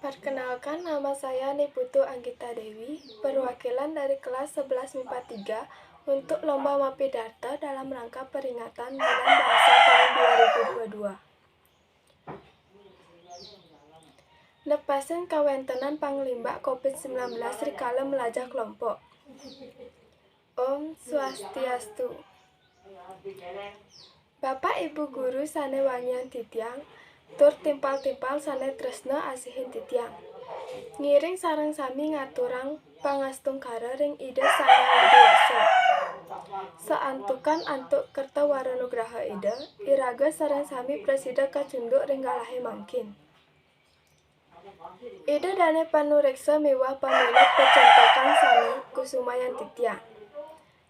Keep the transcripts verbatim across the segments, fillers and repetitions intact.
Perkenalkan, nama saya Niputu Anggita Dewi, perwakilan dari kelas sebelas MIPA tiga untuk lomba mapidarta dalam rangka peringatan Bulan Bahasa tahun dua ribu dua puluh dua. Nepasin kawéntenan panglimbak covid sembilan belas rikala melajah kelompok. Om Swastiastu. Bapak Ibu guru sané wangiang titiang, tur timpal-timpal sané tresna asihin titiang. Ngiring sareng sami ngaturang pangastungkara ring Ida Sang Hyang Widhi Wasa. Saantukan antuk kerta waranugraha Ida, iraga sareng sami prasida kacunduk ring galahé mangkin. Ida dané panuréksa miwah pamilet pacontokan sané kusumayang titiang.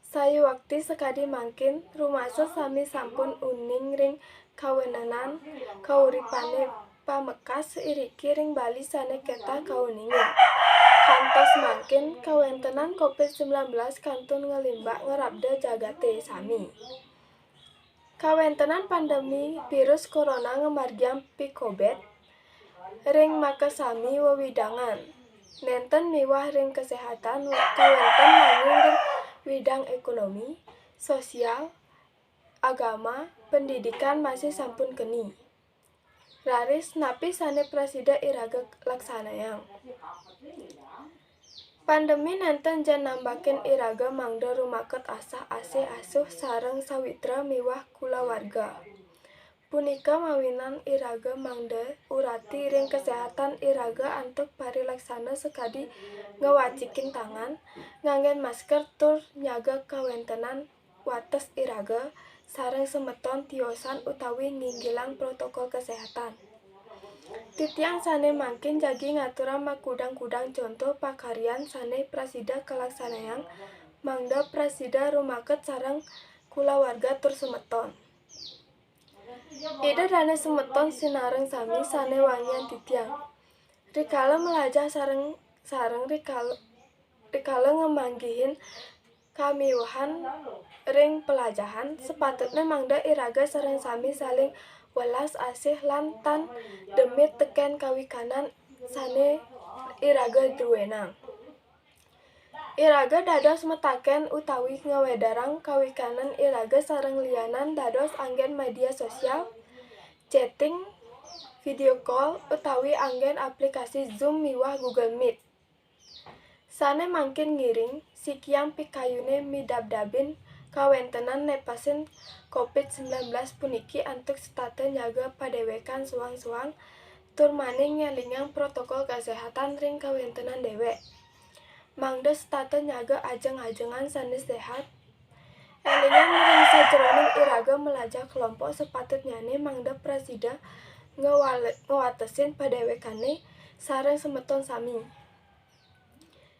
Sayuwakti sakadi mangkin, rumasa sami sampun uning ring kawéntenan kauripané pamekas iriki ring Bali sané kétah kauningin. Kantos mangkin, kawéntenan covid sembilan belas kantun nglimbak ngrabda jagaté sami. Kawéntenan pandemi virus corona ngamargiang pikobet ring makasami wewidangan. Nénten miwah ring kaséhatan, kawéntenan nanging ring widang ékonomi, sosial, agama, pendidikan masih sampun keni. Raris, napi sané prasida iraga laksanayang? Pandemi nénten ja nambakin iraga mangda rumaket asah asih asuh sareng sawitra miwah kulawarga. Punika mawinan iraga mangda urati ring kaséhatan iraga antuk parilaksana sakadi ngwacikin tangan, nganggén masker tur nyaga kawéntenan wates iraga, sareng semeton tiosan utawi nginggilang protokol kaséhatan. Titiang sané mangkin jagi ngaturang makudang-kudang conto pakaryan sané prasida kalaksanayang, mangda prasida rumaket sareng kulawarga tur semeton. Ida dané semeton sinareng sami sané wangiang titiang. Rikala melajah sareng, sareng rikala, rikala ngamanggihin kamiwahan ring pelajahan, sapatutné mangda iraga sareng sami saling welas asih lan tan demit tekén kawikanan sané iraga druénang. Iraga dados mataken utawi ngawedarang kawikanan iraga sareng lianan dados anggén media sosial, chatting, video call, utawi anggén aplikasi Zoom miwah Google Meet. Sané mangkin ngiring sikiang pikayuné midabdabin kawéntenan nepasin covid sembilan belas puniki antuk setata nyaga padéwékan soang-soang tur mani ngélingang protokol kaséhatan ring kawéntenan déwék. Mangda setata nyaga ajeng-ajengan sané séhat. Élingang ring sajeroning iraga melajah kelompok, sapatutnyané mangda prasida ngwale-, ngwatesin padéwékané sareng semeton sami.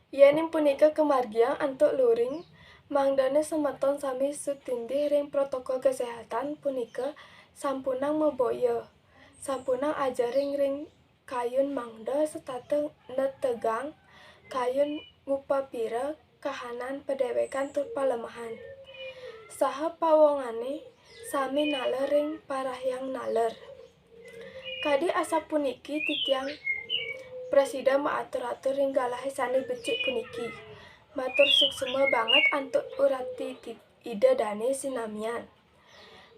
Yéning punika kamargiang antuk luring, mangdané semeton sami sutindih ring protokol kaséhatan punika sampunang maboya, sampunang ajaring ring kayun mangda setata netegang kayun ngupapira kahanan padéwékan tur palemahan. Saha pawongané sami naler ring parahyangan naler. Kadi asapuniki titiang prasida maatur-atur ring galahé sané becik puniki. Matur suksma banget antuk urati ti-, Ida Dané sinamian.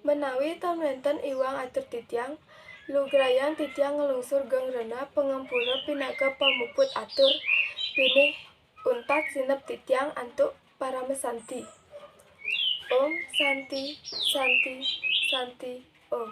Menawi tan wénten iwang atur titiang, lugrayang titiang nglungsur geng rena pangampura pinaka pamuput atur, pinih untat sineb titiang antuk paramasanti. Om Santi, Santi, Santi, Om.